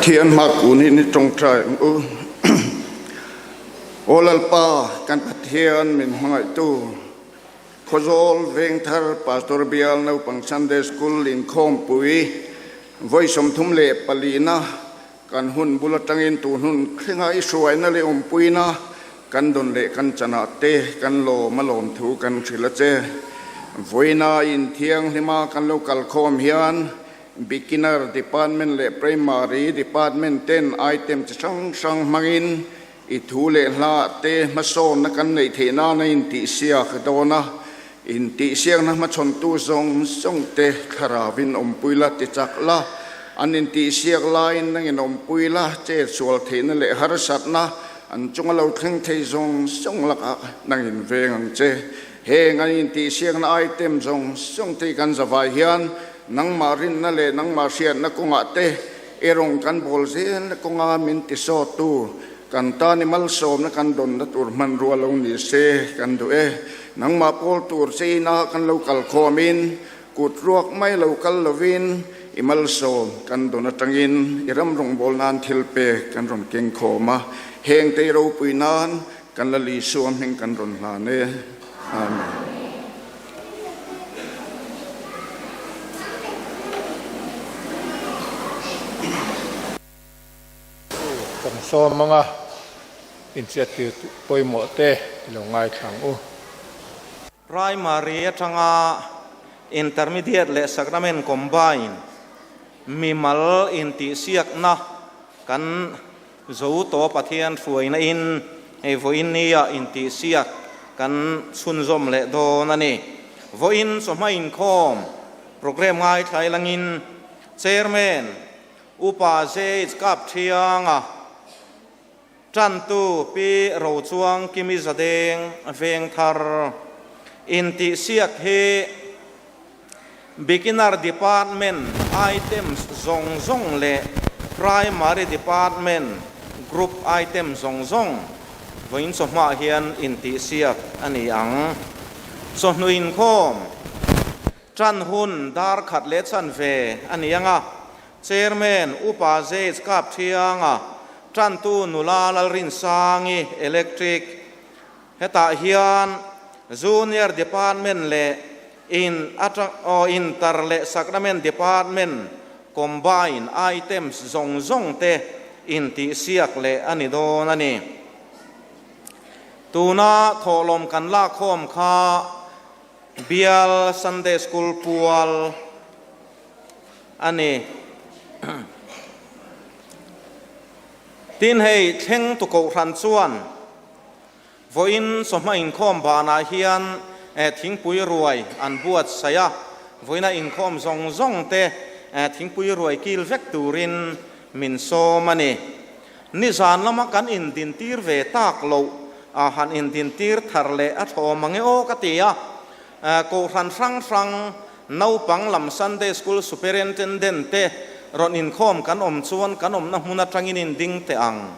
Pathian hma kunin i tawngtai ang u. Aw Lalpa, kan Pathian min hmangaihtu, Khawzawl Vengthar Pastor Bial Naupang Sunday School inkhawmpui vawi 34 na kan hun bul atangin tun hun thlenga i hruaina leh awmpuina kan dawn leh kan chanah te kan lawm a lawmthu kan hrilh a che. Vawiina inthianghlima kan lo kalkhawm hian Beginner Department leh Primary Department ten item chi hrang hrang hmangin i thu leh hla te hmasawnna kan neih theih nana intihsiak dawn a, intihsiakna hmachhawntu zawng zawng te thlaravin awmpui la ti chak la, an intihsiak laiin nangin awmpui la, chetsual theihna leh harsatna an chunga lo thleng thei zawng zawng lakah nangin veng ang che. Heng an intihsiakna item zawng zawng te hi kan zavai hian nangmah rinna leh nangmah hriatna kawngah te erawng kan bawl zelna kawnga min tisawttu kan tan i malsawmna kan dawnna tur hmanrua lo ni se kan duh e. Nangmah pawl tur che ina kan lo kal khawmin kut ruak mai lo kal lovin i malsawm kan dawn atangin i ram rawngbâwl nan thil pek kan rawn keng khawm a, heng te i ropui nan Kan la Isua hming kan rawn hlan e. Amen. Kan sawm anga inhriattir pawimawh te i lo ngaithla ang u. Primary atanga Intermediate leh Sacrament Combine mimal intihsiakna kan Zo tawh Pathian hruaina in hei vawiin nia intihsiak kan chhunzawm leh dawn a ni. Vawiin chawhma inkhawm programme ngaithlai langin Chairman Upa JH Kapthianga Tantu Pi Rochuang Kimi Zadeng Vengthar intihsiak hi Beginner Department items zawng zawng leh Primary Department group item zawng zawng vawiin chawhmah hian intihsiak a ni ang. Chawhnu inkhawm tan hun dar khat leh chanve a ni ang a, Chairman Upa Zage Kapthianga, Tantu Nula Lalrinsangi, Electric, Hetah hian Junior Department leh in atang Inter leh Sacrament Department combine items zawng zawng te intihsiak leh a ni dawn a ni. Tuna thawhlawm kan lakkhawm kha Bial Sunday School pual a ni. Tin hei thleng tu kohhran chuan Vawiin chawhma inkhawm banah hian thingpui ruai an buatsaih a, vawiina inkhawm zawng zawng te thingpui ruai kil vek turin min sawm a ni. Nizan lama kan indintir ve tak loh a han indintir thar leh a thlawm ang e aw ka ti a, Kohhran hrang hrang naupang lam Sunday School Superintendent te rawn inkhawm kan awm chuan kan awmna hmun atangin inding teh ang.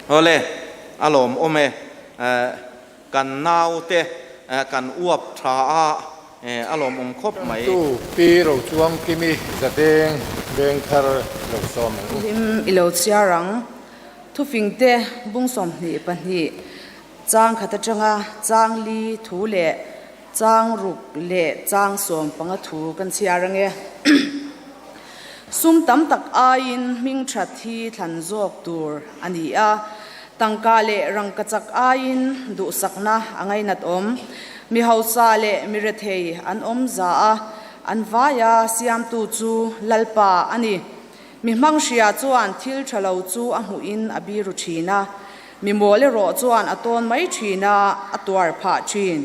Awle, a lawmawm e. Kan naute kan uap tha a, a lawmawm khawp mai. Tantu Pi Rochuangkimi Zadeng Vengthar lo sawm ang u. Hlim i lo chhiar ang. Thufingte bung 22, chang khat atanga chang li thu leh Chang ruk leh chang 15 thu kan chhiar ange. Sum tam tak aiin hming that hi thlan zawk tur a ni a, tangka leh rangkachak aiin duhsakna a ngainat awm. Mi hausa leh mi rethei an awm za a, an vaia siamtu chu Lalpa a ni. Mi hmanghria chuan thil tha lo chu a hmuhin a biru thin a, Mi mawl erawh chuan a tawn mai thin a, a tuar phah thin.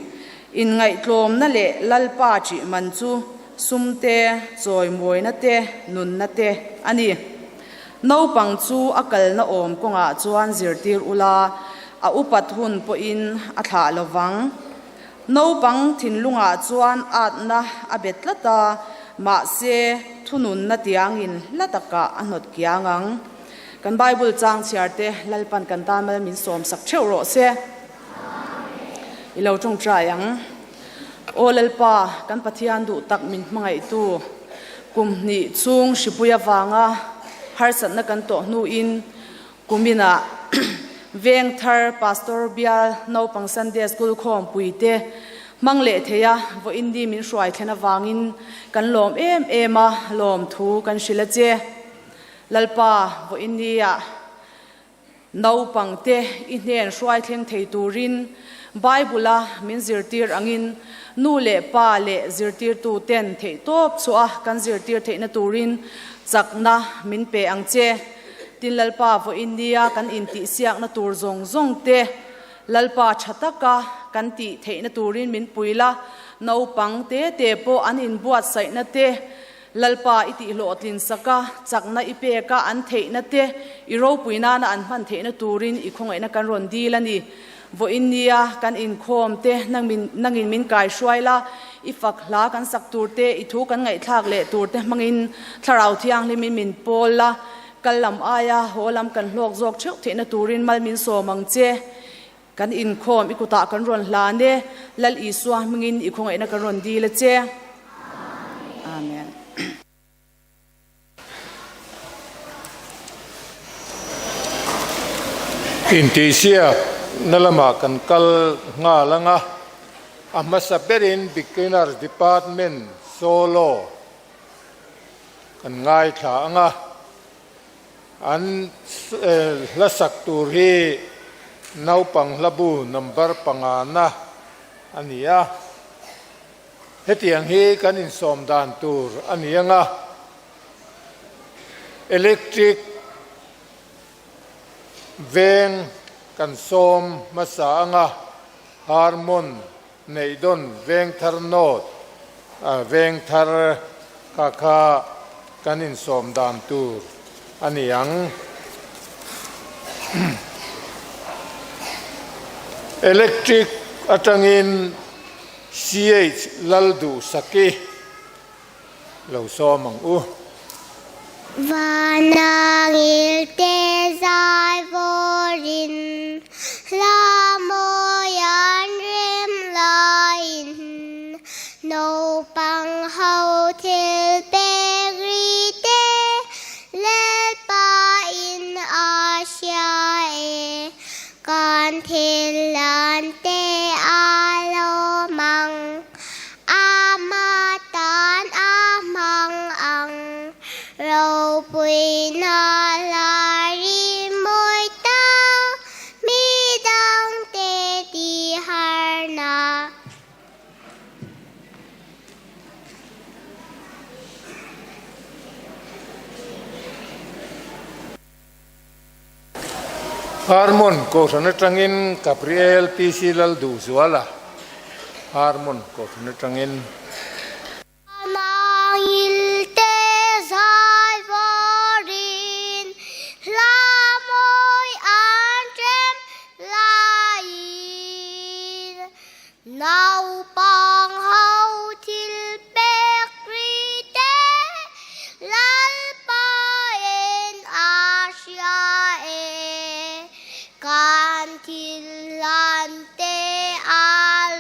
Inngaihtlawmna leh Lalpa ṭih man chu sum te, chawimawina te, nunna te a ni. Naupang chu a kalna awm kawngah chuan zirtir ula, a upat hun pawhin a thlah lo vang. Naupang thinlungah chuan atna a bet tlat a, mahse thununna tiangin hla takah a hnawt kiang ang. Kan Bible chang chhiar te Lalpan kan tan mal min sawm sak theuh rawh se. I lo tawngtai ang. Aw Lalpa, kan Pathian duh tak min hmangaihtu. Kum hnih chhung hripui avanga harsatna kan tawh hnuin kuminah Vengthar Pastor Bial Naupang Sunday School khawmpuite hmang leh thei a, vawiin ni min hruai thlen avangin kan lawm em em a, lawmthu kan hrilh a che. Lalpa, vawiin niah Naupangte i hnen hruai thleng thei turin Bible-a min zirtir angin nu leh pa leh zirtirtuten theihtawp chhuah a kan zirtir theihna turin chakna min pe ang che. Tin Lalpa vawiin nia kan intihsiakna tur zawng zawng te Lalpa tha taka kan tih theihna turin min pui la, naupang te te pawh an inbuatsaihna te Lalpa i tihhlawhtlin sak a, chakna i pek a, an theihna te i ropui nana an hman theihna turin i khawngaihna kan rawn dil a ni. Vawiin nia kan inkhawm te nangin min kai hruai la, i fak hla kan sak tur te, i thu kan ngaihthlak leh tur te hmangin Thlarau Thianghlimin min pawl la, kal lam aia haw lam kan hlawk zawk theuh theihna turin mal min sawm ang che. Kan inkhawm i kutah kan rawn hlan e, Lal Isua hmingin i khawngaihna kan rawn dil a che. Amen. Intihsiak na lamah kan kal nghal ang a, a hmasa berin Beginners Department solo kan ngaithla ang a. An hla sak tur hi naupang hlabu number pangana a ni a. Hetiang hi kan insawm dan tur a ni ang a, Electric veng kan sawm hmasa ang a, Harmon neih dawn Vengthar North, Vengthar kha kha kan insawm dan tur a ni ang. Electric atangin CH Lalduhsaki lo sawm ang u. Vanangil te zai vawrin hla mawi an rem laiin naupang ho thil pek ri te Lalpain a hria e, kan thil lan te a lawm ang. Ama tan a hmang ang ropuina la ri mawi ta, mi dangte ti harna. Harmon Kohhran atangin Gabriel PC Lalduhzuala, Harmon Kohhran atangin. Mangil te zai vawrin hla mawi an ṭem laiin Naupang ho thil pek ri te Lalpa en a hria e, kan thil hlan te a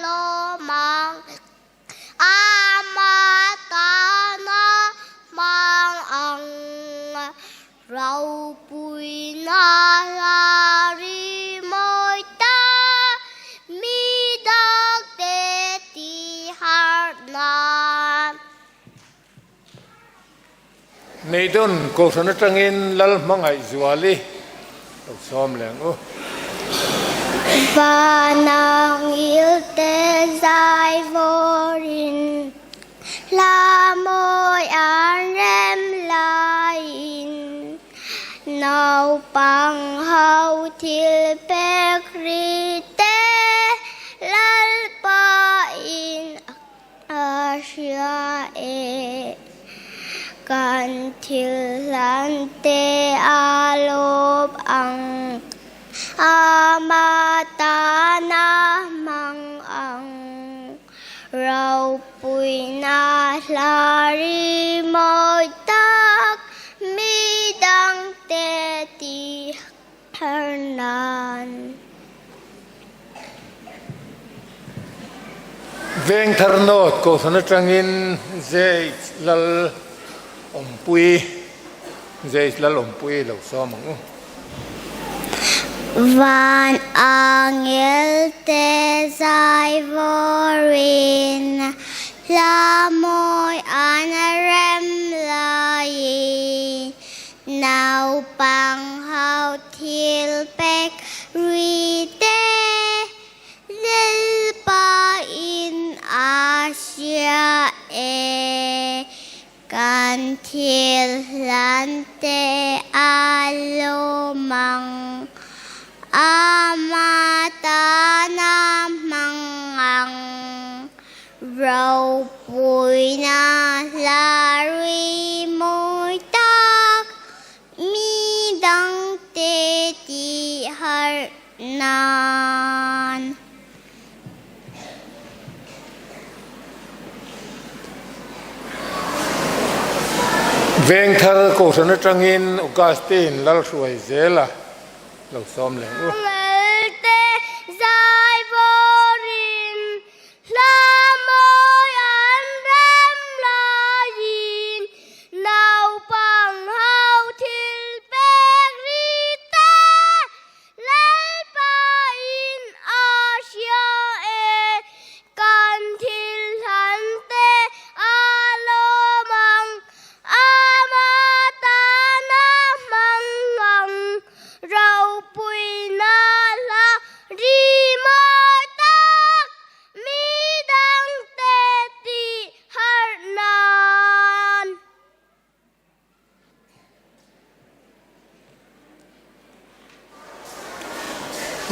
lawm ang, ama tana hmang ang. Ropuina hla ri mawi ta, mi dangte ti harh nan. Neidon Kohhran atangin Lal hmangaih Zuali lo sawm leh ang u. Vanangil te zai vawrin Hla mawi an rem laiin naupang ho thil pek ri te Lalpain a hria e. Kan thil hlan te a lawm ang, ama tana hmang ang. Ropuina hla ri mawi tak mi dangte ti har nan. Vengthar North Kohhran atangin JH Lal. Awmpui, Jace Lalawmpuii lo sawm ang u. Van angel te zai vawrin hla mawi an rem laiin naupang ho thil pek ri te Lalpa in a hria e. Kan thil hlan te a lawm ang, ama tana hmang ang. Ropuina hla ri mawi tak, mi dangte tih harh nan. Vengthar Kohhran atangin Augustine Lalhruai zela lo sawm leh u. Ngalte zai vawrin hla mawi an rem laiin naupang ho thil pek ri te Lalpa in a hria e, kan thil hlan te a lawm ang, ama tana hmang ang, ropuina hla ri mawi tak, mi dangte tih harh nan.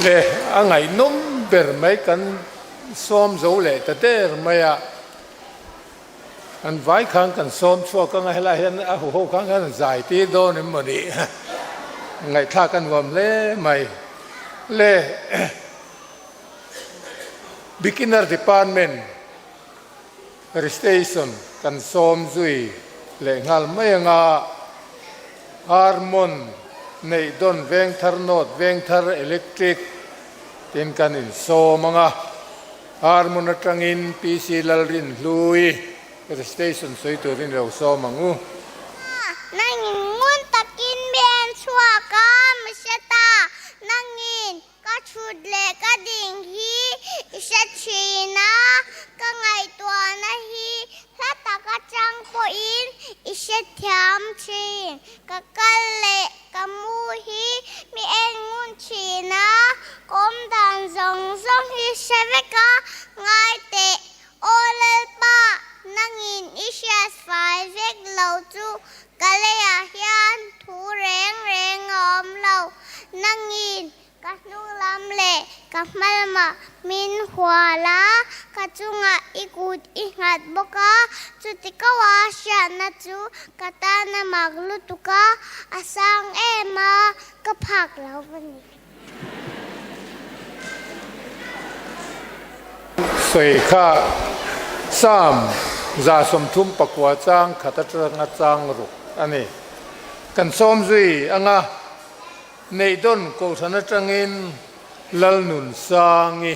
Le a ngaihnawm ber mai kan sawm zo leh ta der mai a, kan vai khan kan sawm chhuak anga helai hian a huho khan khan zai tir dawn em maw ni ngaihthlak a nuam hle mai. Le Beginner Department Recitation kan sawm zui leh nghal mai anga Harmon neih dawn Vengthar North Vengthar Electric tin kan insawm anga Harmon atangin PC Lalrinhlui Recitation sawi turin lo sawm ang u. Nangin ngun takin mi en chhuak a, mi hre ta. Nangin Ka thut leh ka ding hi i hre thin a, ka ngaihtuahna hi hla tak atang pawhin i hre thiam thin. Ka kal leh ka mu hi mi en ngun thin a, ka awm dan zawng zawng hi hre vek a, ngai teh. Aw Lalpa, nangin i hriat fai vek lo chu ka leiah hian thu reng reng a awm lo. Nangin ka hnung lam leh ka hma lamah min hual a, ka chungah i kut i nghat bawk a, chuti koa hriatna chu ka tan a mak lutuk a, a sang em a, ka phak lo va ni. Sawi kha Psalm 39 chang khat atanga chang ruk a ni. Kan sawm zui anga Neihdawn Kohhran atangin Lalnunsangi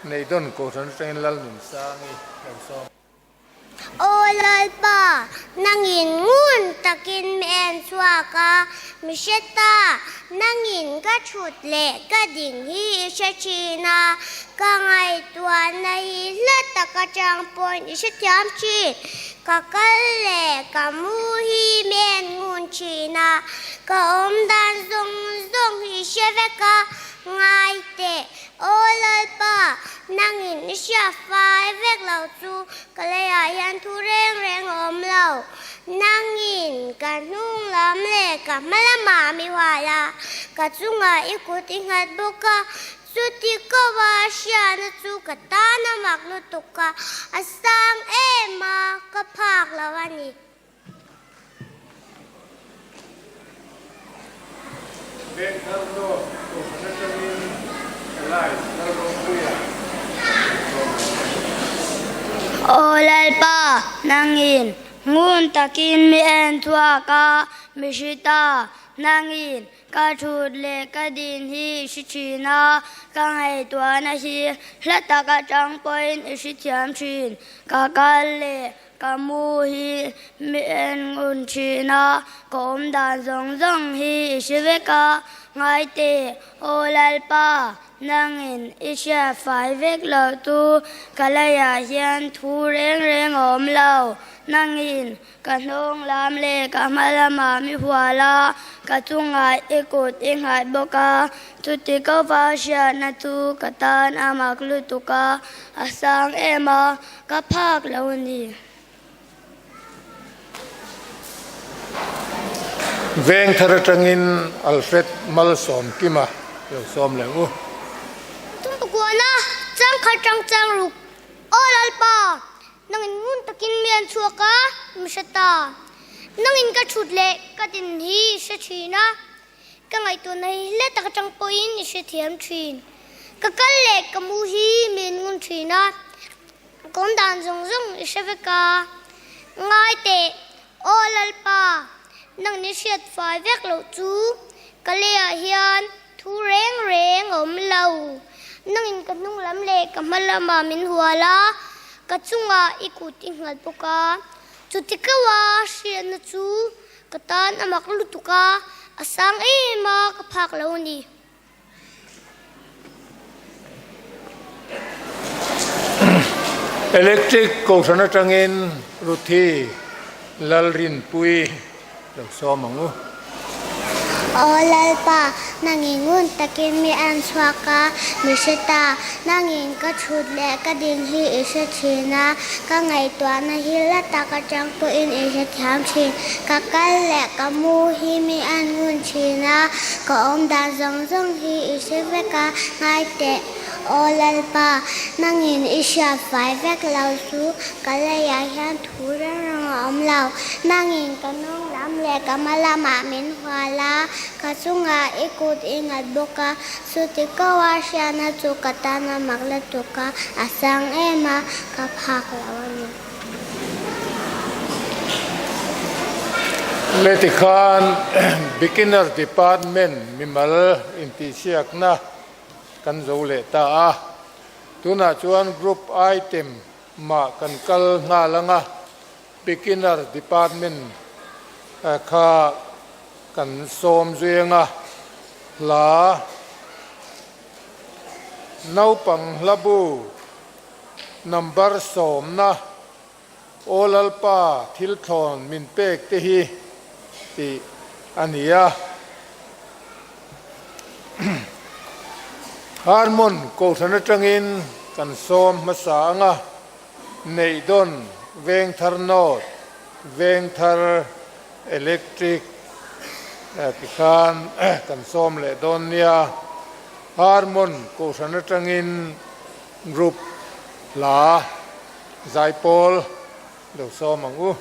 Neihdawn Kohhran atangin Lalnunsangi lo sawm. Aw Lalpa, nangin ngun takin mi en chhuak a, mi hre ta, nangin ka thut leh ka ding hi i hre thin a, ka ngaihtuahna hi hla tak atang pawhin i hrethiam thin. Ka kal leh ka mu hi mi en ngun thin a, ka awm dan zawng zawng hi i hre vek a, ngai teh. Aw Lalpa, nangin i hriat fai vek lo chu ka leiah hian thu reng reng a awm lo. Nangin ka hnung lam leh ka hma lamah mi hual a, ka chungah i kut i nghat bawk a, chuti koa hriatna chu ka tan a mak lutuk a, a sang em a, ka phak lo a ni. Vengthar North Kohhran atangin Alliance Lalropuia sawm leh a ni. Aw Lalpa, nangin ngun takin mi en chhuak a, mi hri ta, nangin ka thut leh ka din hi i hri thin a, ka ngaihtuahna hi hla tak atang pawhin i hri thiam thin, ka kal leh. ka mu hi mi en ngun thin a, ka awm dan zawng zawng hi i hre vek a, ngai teh, Aw Lalpa, nangin i hriat fai vek loh chu ka leiah hian thu reng reng a awm lo, nangin Ka hnawng lam leh ka hma lamah mi hual a, ka chungah i kut i nghaih bawk a, chuti ko va hriatna chu ka tan a mak lutuk a, a sang em a, ka phak lo a ni. Veng thar atangin Alfred Malsawmkima lo sawm leh u. Tumpukuana changkhat tang chang ruk Aw Lalpa, Nangin ngun takin mi an chhuak a, mi hre ta. Nangin ka thut leh ka din hi i hre thin a, ka ngaihtuahna hi hle tak atang pawhin i hrethiam thin. Ka kal leh ka mu hi mi an ngun thin a, ka awm dan zawng zawng i hre vek a. Ngai teh, Aw Lalpa, nangni hriat fai vek loh chu ka leiah hian thu reng reng a awm lo. Nangin ka hnung lam leh ka hma lamah min hual a, ka chungah i kut i nghalh bawk a. Chuti keuha hriatna chu ka tan a mak lutuk a, a sang em a, ka phak lo a ni. Electric Kohhran atangin Ruthi Lalrinpuii lo sawm ang u. Aw Lalpa, nangin ngun takin mi an chhuak a, mi hre ta. Nangin ka thut leh ka ding hi i hre thin a, ka ngaihtuahna hi la tak atang pawhin i hre thiam thin. Ka kal leh ka mu hi mi an ngun thin a, ka awm dan zawng zawng hi i hre vek a, ngai teh. Aw Lalpa, nangin i hriat fai vek lo chu ka leiah hian thu reng reng a awm lo. Nangin ka hnung lam leh ka hma lamah min hual a, ka chungah i kut i nghat bawk a, chuti ko a hriatna chu ka tan a mak lutuk a, a sang em a, ka phak lo a ni. Leti khan Beginner Department mimal intihsiakna kan zo leh ta a, tunah chuan Group Item mah kan kal nghal ang a, Beginner Department kha kan sawm zui ang a, hla naupang hlabu number sawmna Aw Lalpa thil thlawn min pek te hi tih a ni a. Harmon Kohhran atangin kan sawm hmasa ang a, Neihdawn Vengthar North, Vengthar Electric tikhan kan sawm leh dawn nia. Harmon Kohhran atangin Group hla zaipawl lo sawm ang u.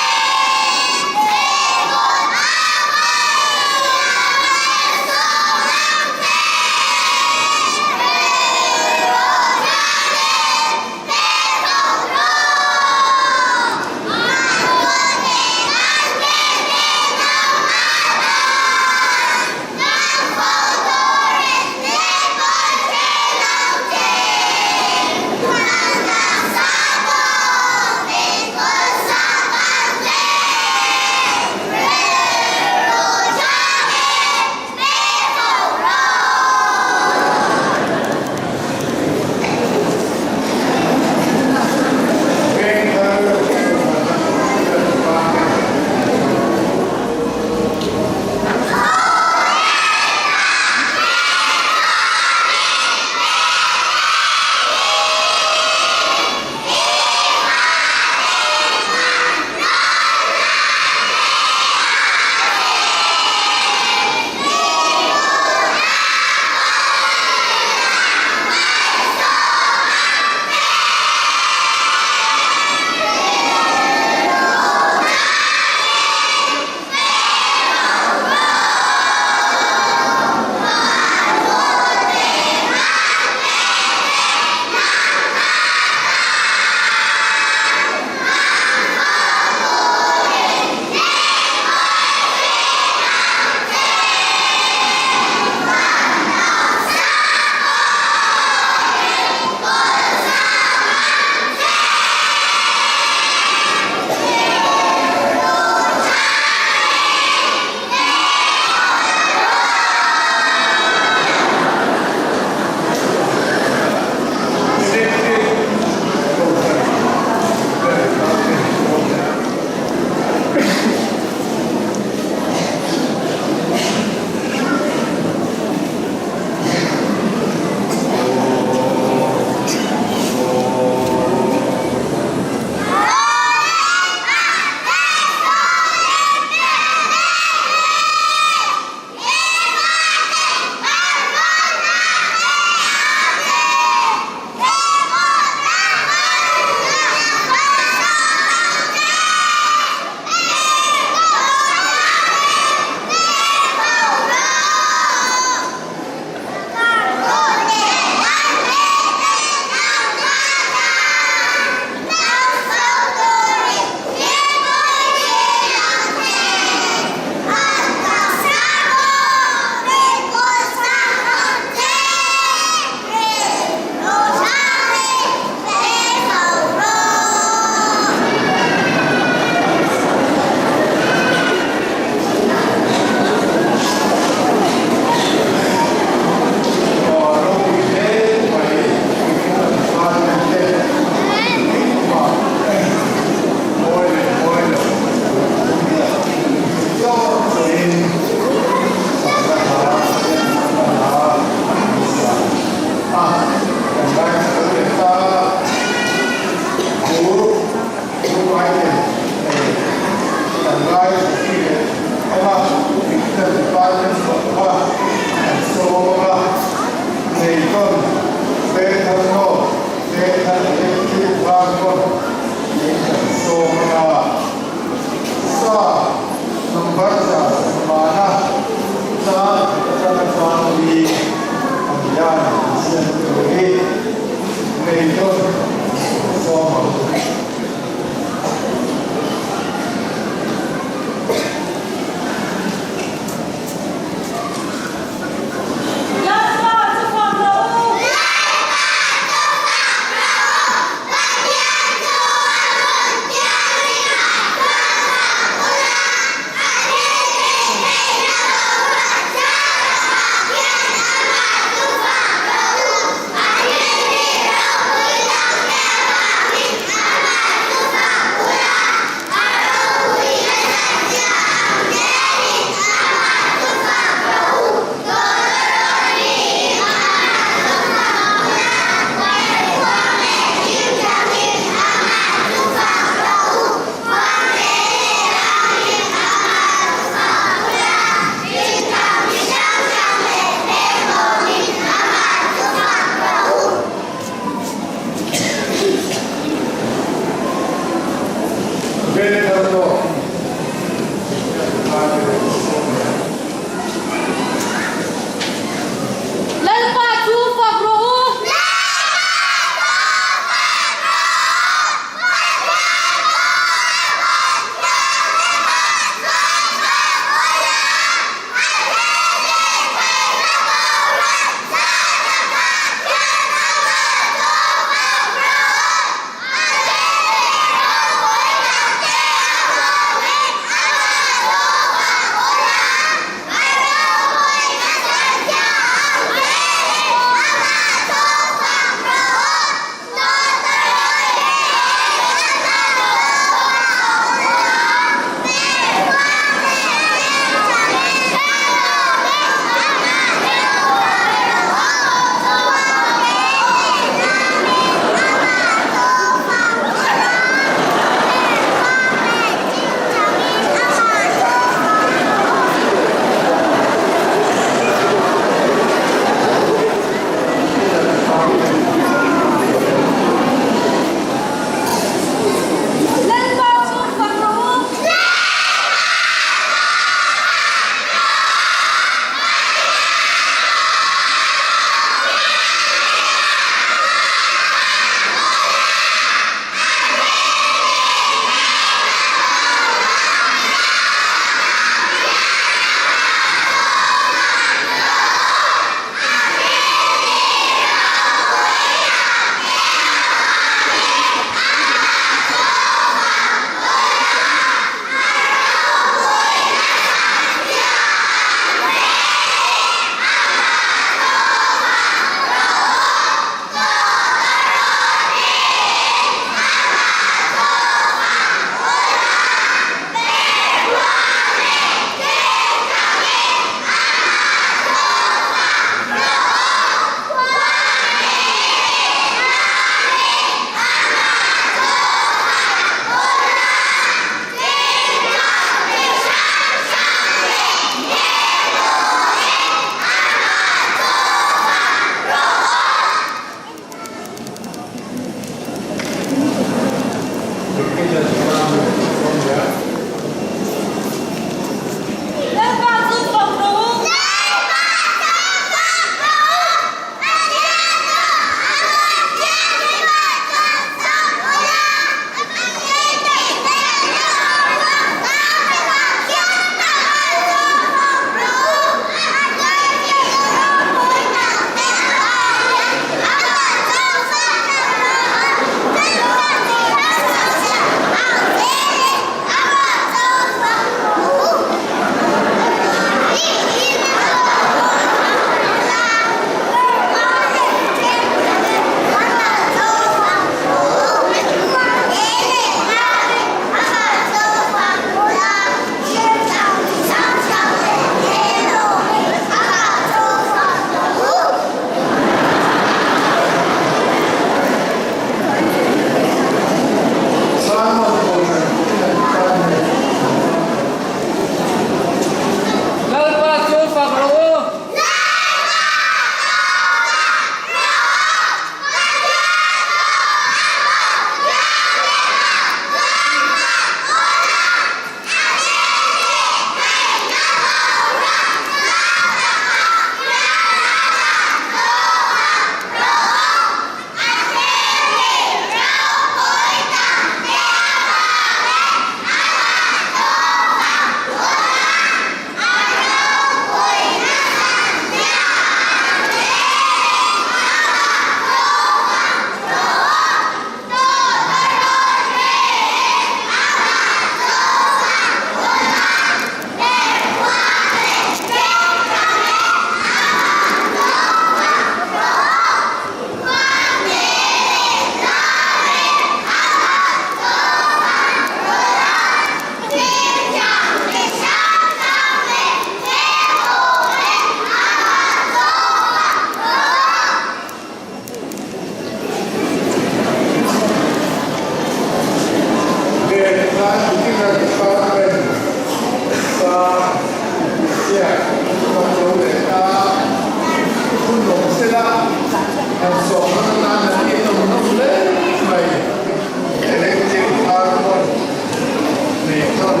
Thon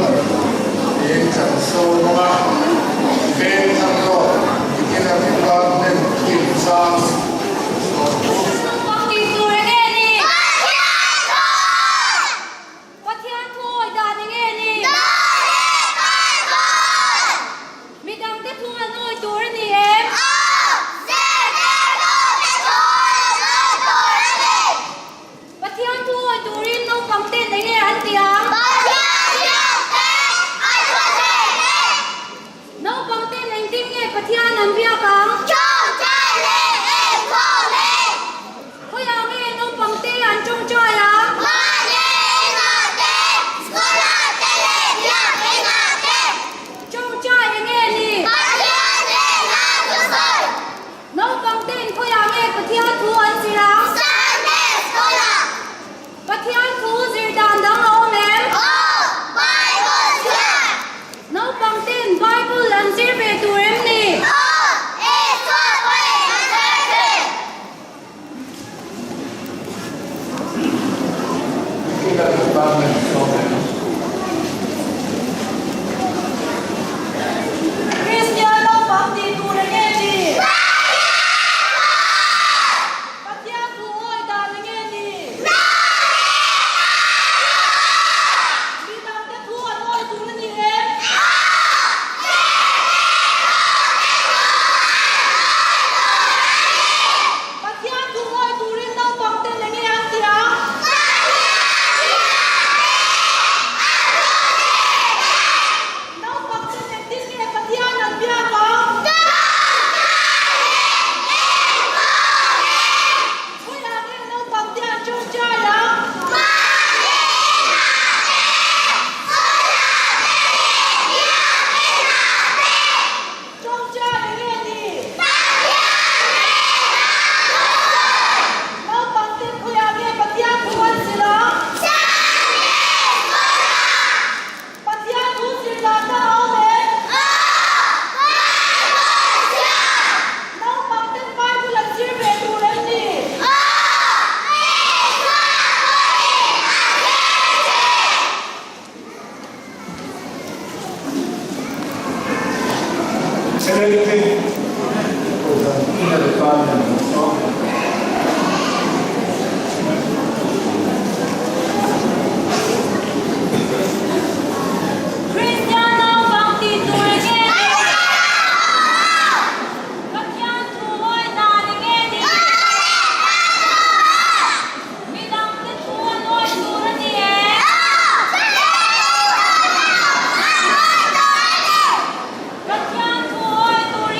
tiin kan sawm ang a, Vengthar Road Beginner Department team chang 30. Naupang tih tur enge ni? Pathian thu awi dan enge ni? Midangte thu an awi tur a ni em? Pathian thu awi turin naupang ten enge an ti ang? Naupang ten engtin nge Pathian an biak ang? Khawiah nge naupang te an tawngtai ang? Tawngtai enge ni? Naupang ten khawiah nge Pathian thu an zir ang? Pathian thu zir dan dang a awm em? Naupang ten Bible an zir ve tur em ni? Kristian naupang tih tur enge ni? Pathian thu awi dan enge ni? Midangte thu an awi tur a ni em? Pathian thu awi turin naupang ten enge an ti ang? Naupang ten engtin nge Pathian an biak ang? Khawiah nge naupang te an tawngtai ang? Tawngtai enge ni? Naupang te khawiah nge Pathian thu an zir ang? Pathian thu zir dan kha a awm em? Naupang ten Bible an zir ve tur em ni? Electric Kohhran Inner Department sawm. Kristian naupang tih tur enge ni? Pathian thu awi dan enge ni? Midangte thu an awi tur a ni em? Pathian thu awi turin.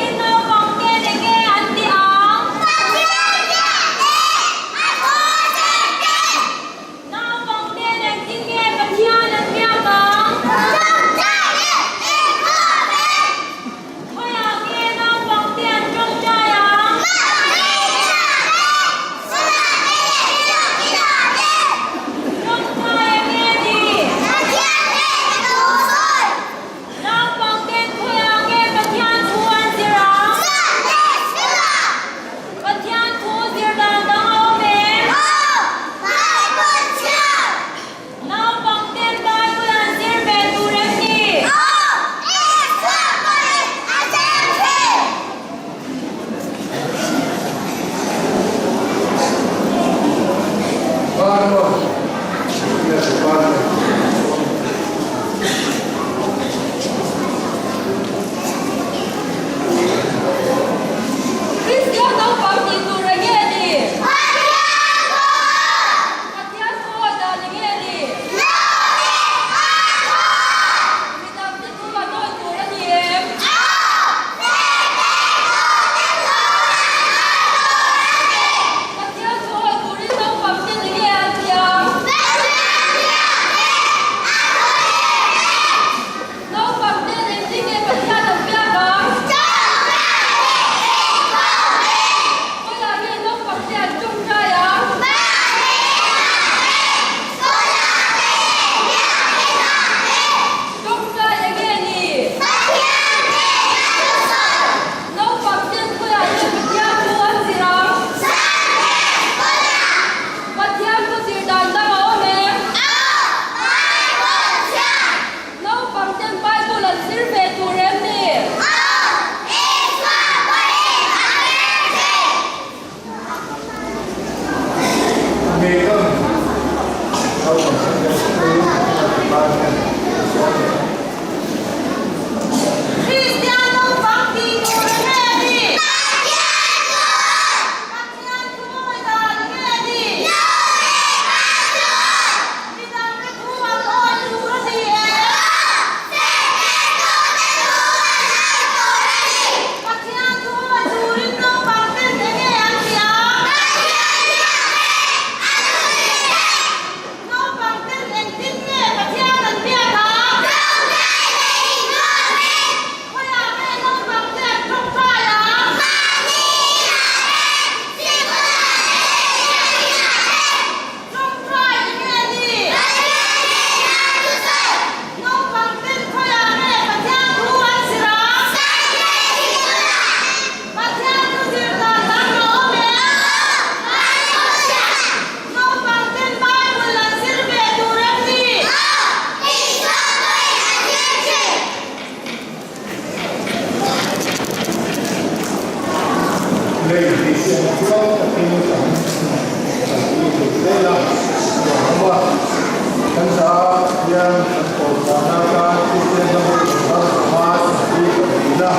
Dawhkana tan Kristian ram ram panga 72na,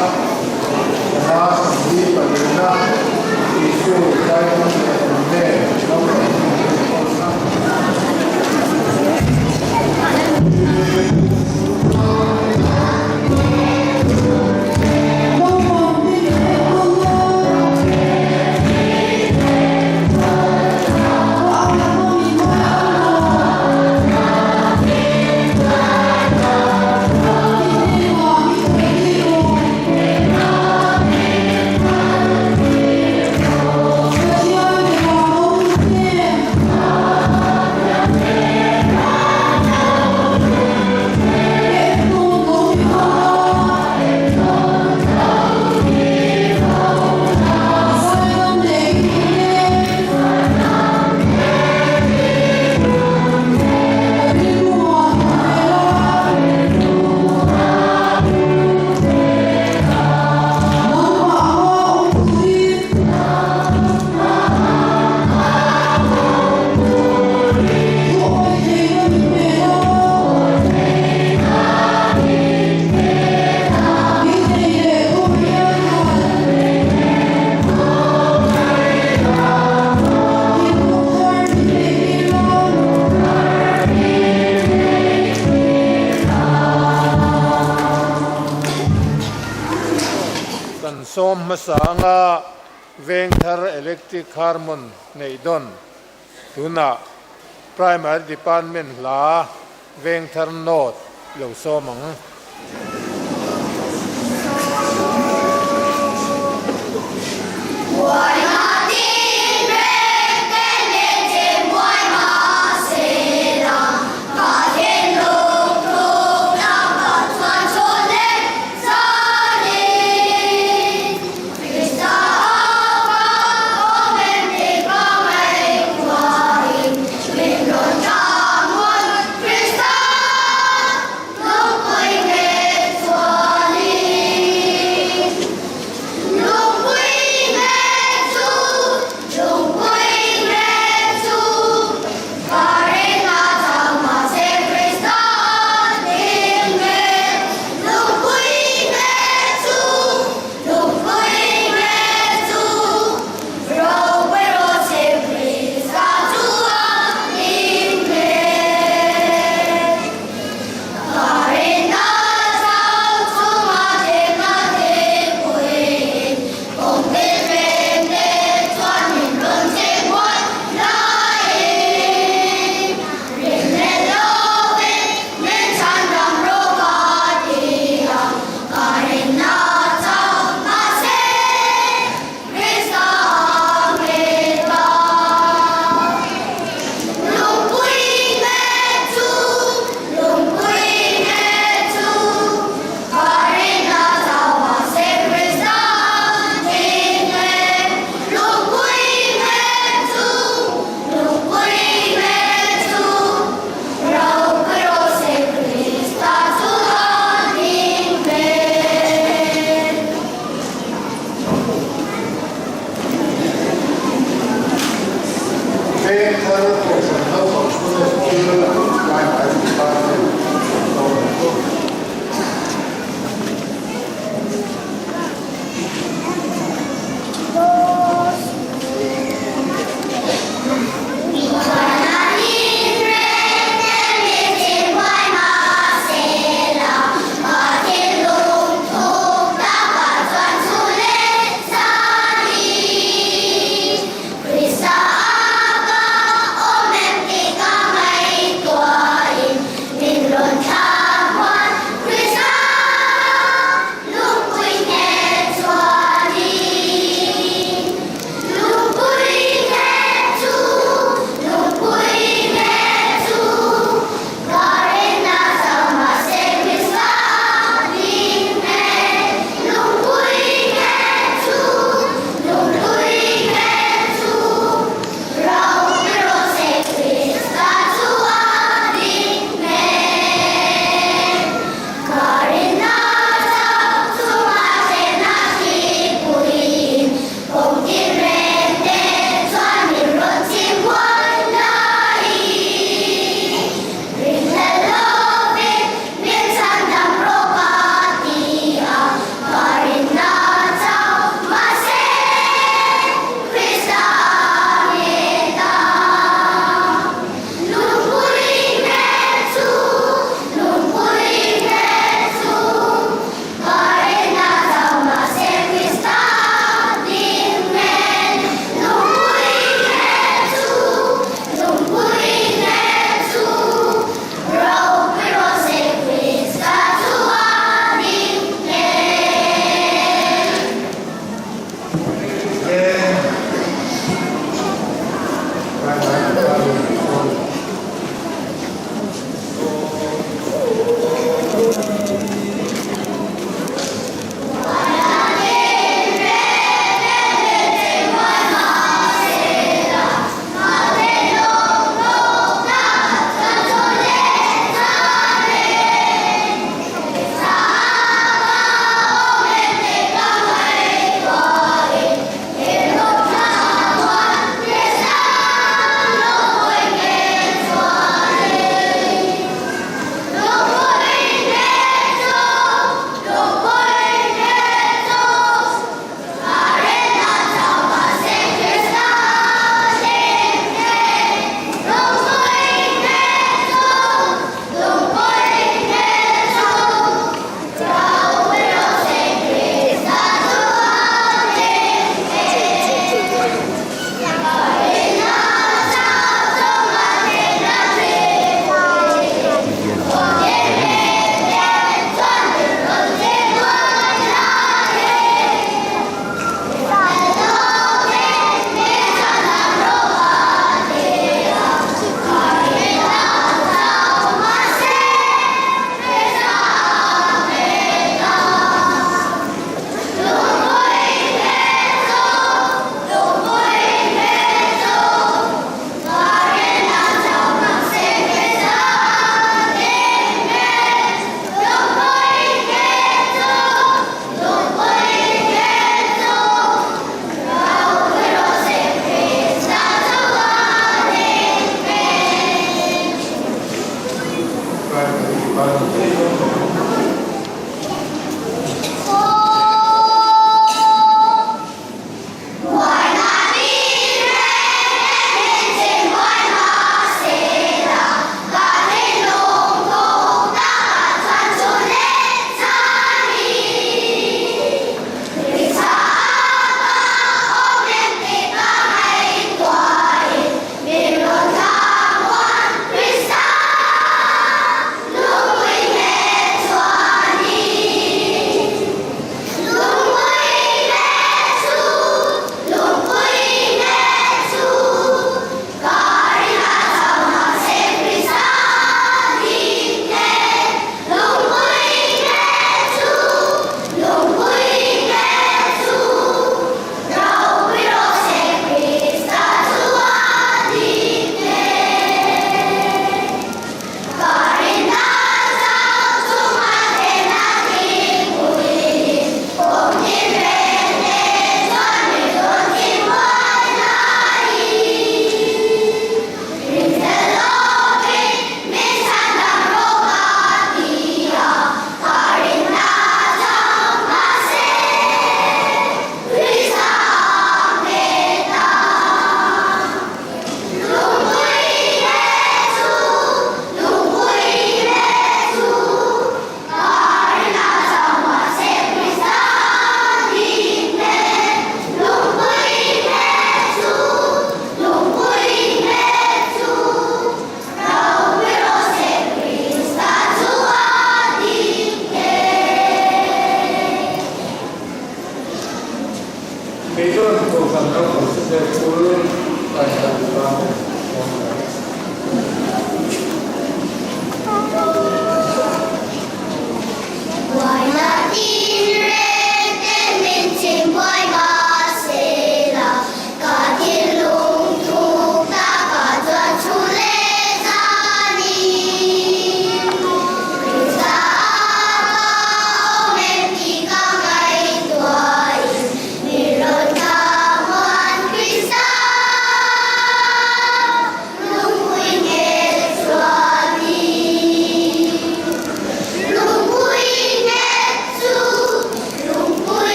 panga 72na, Isu Zaidam leh Awmne naupang inkawlna. Kan sawm hmasa anga Vengthar Electric Harmon neih dawn tunah Primary Department hla Vengthar North lo sawm ang.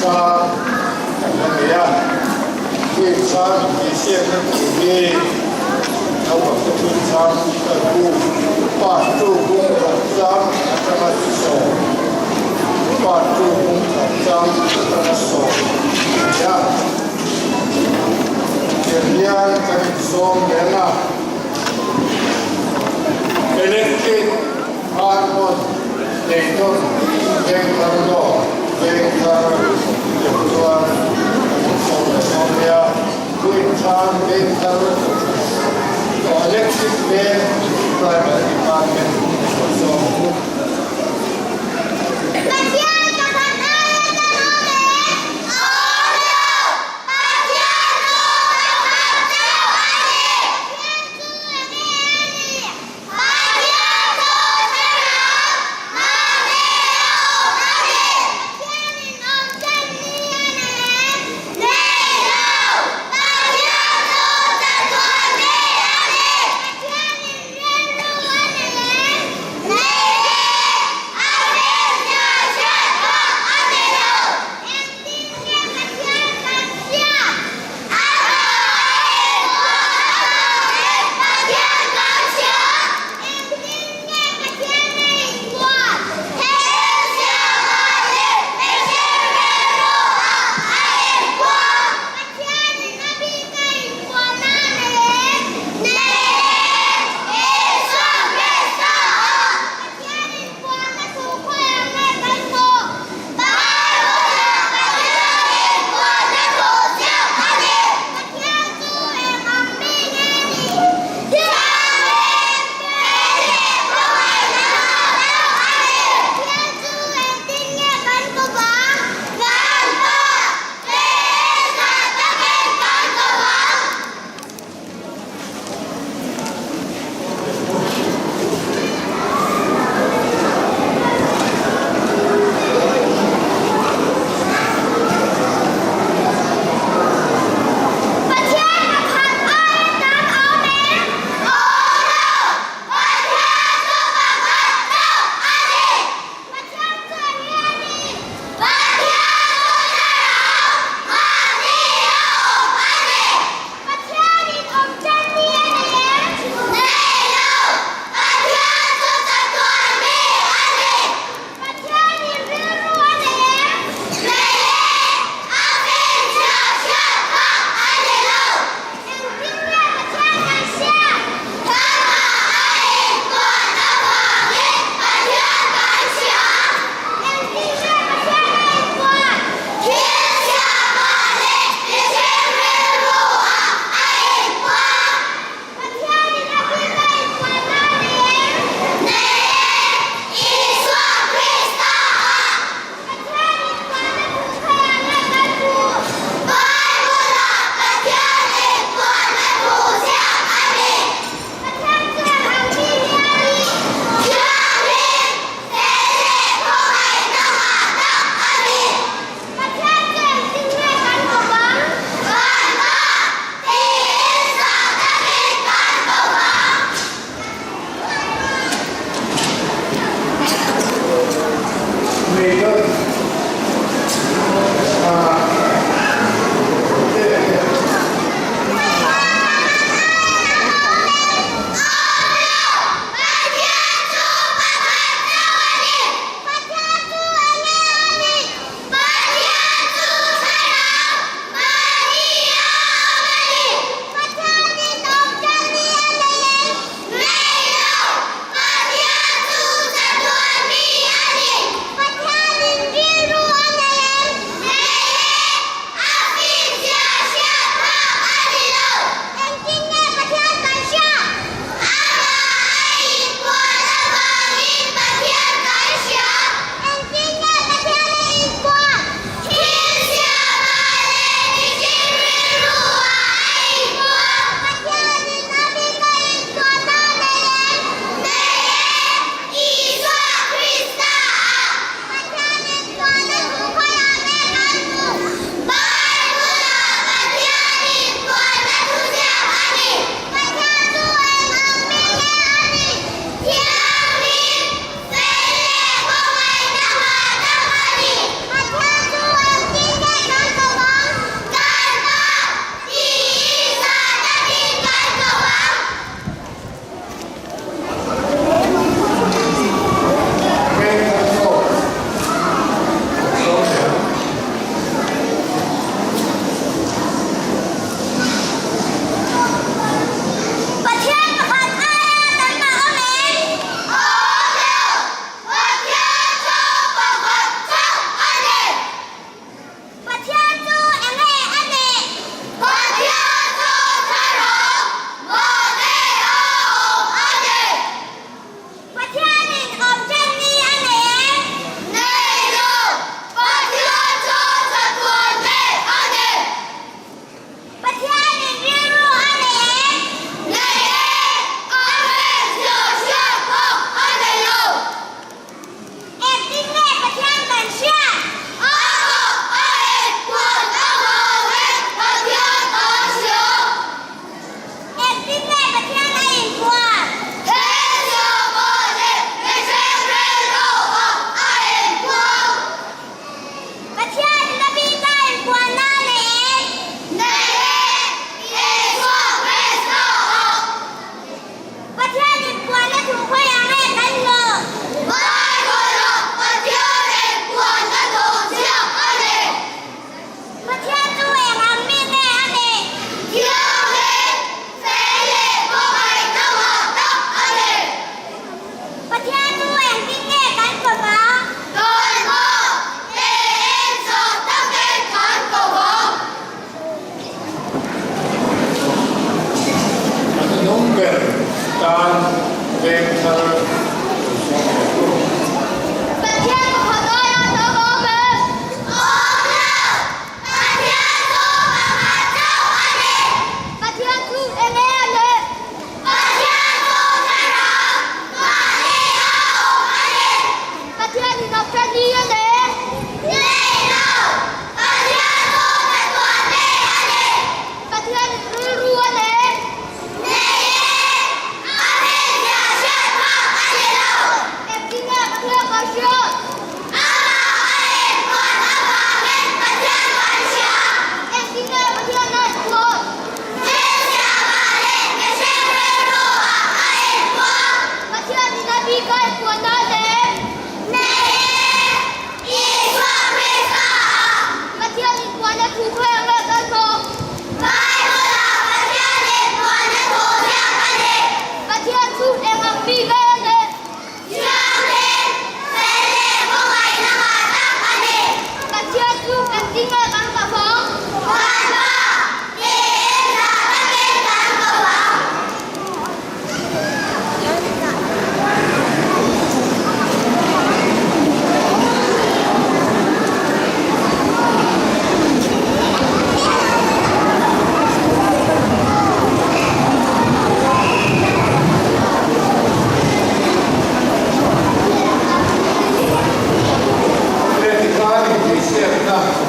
Chang kan la nei a, Thuinchang intihsiakna tur hi naupangte Thuinchang kalbu part two bung khat chang atanga sawm, part two bung khat chang atanga sawm a ni a. Tiang hian kan insawm reng a, Electric Harmon Dayton Vengthar Law Vengthar tur chuan kan insawm leh dawn nia. Thuinchang Vengthar to Electric Veng Primary Department sawm. Pathian pakhat aia kan awm e? Awm lo! Pathian chu pakhat chauh a ni. Pathian chu enge a nih? Pathian chu thlarau, mahni a awm a ni. Pathianin awm chan ni a nei em? Nei lo! Pathian chu chatuan mi a ni. Pathianin rilru a nei em? Nei lo!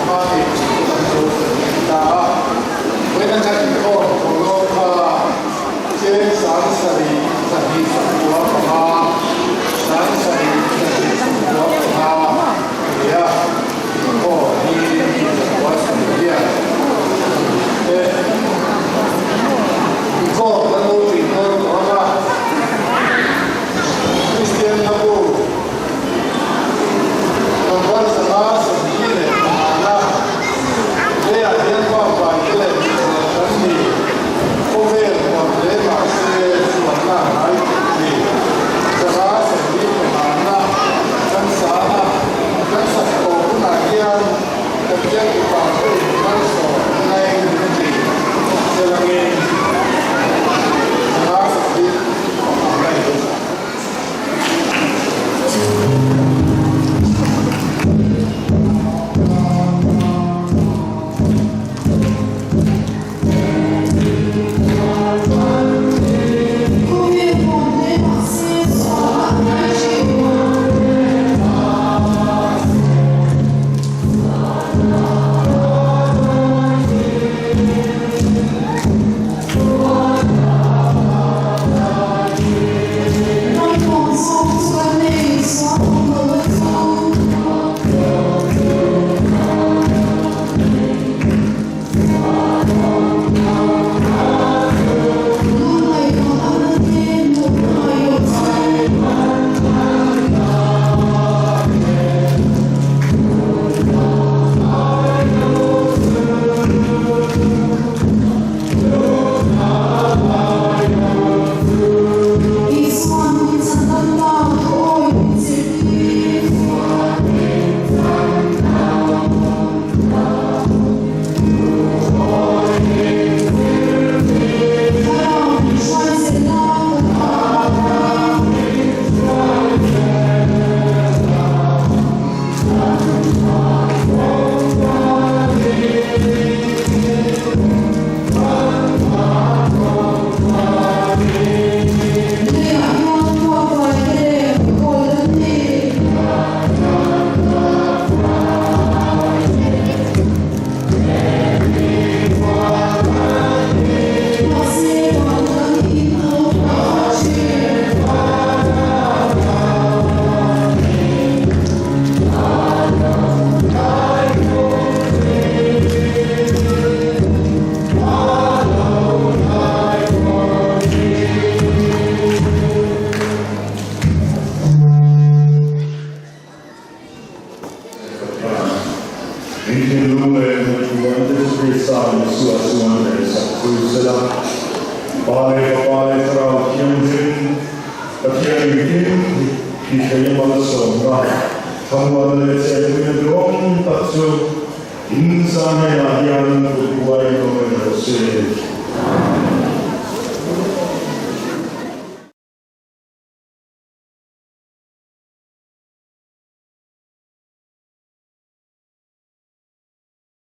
hma ni chu kan zo fel leh ta a. Vawiina kan inkhawm thawhlawm kha cheng 7295, 72,205 a ni a, inkhawm hi mi 9 hian te inkhawm kan lo tih dawn tawh ang a, Kristian hlabu Number 525 na leiah hian bakbai te leh misual kan ni. Khawvel huam hle mahse sualna a hnai tih ni. 525 na kan sa a, kan sak tawh hunah hian Pathian tupa pawhin malsawm nain min ti. Chelangin 525 na i lo sa. In thinlung leh ngaihtuahna te chu Krista Isua chuan ngaihsak chu sela, Pa leh Fapa leh Thlarau Thianghlim, Pathian engkim hi thei malsawmna, thlamuanna leh chenpuina duhawm tak chu in za hnenah hian kut buai nawm rawh se.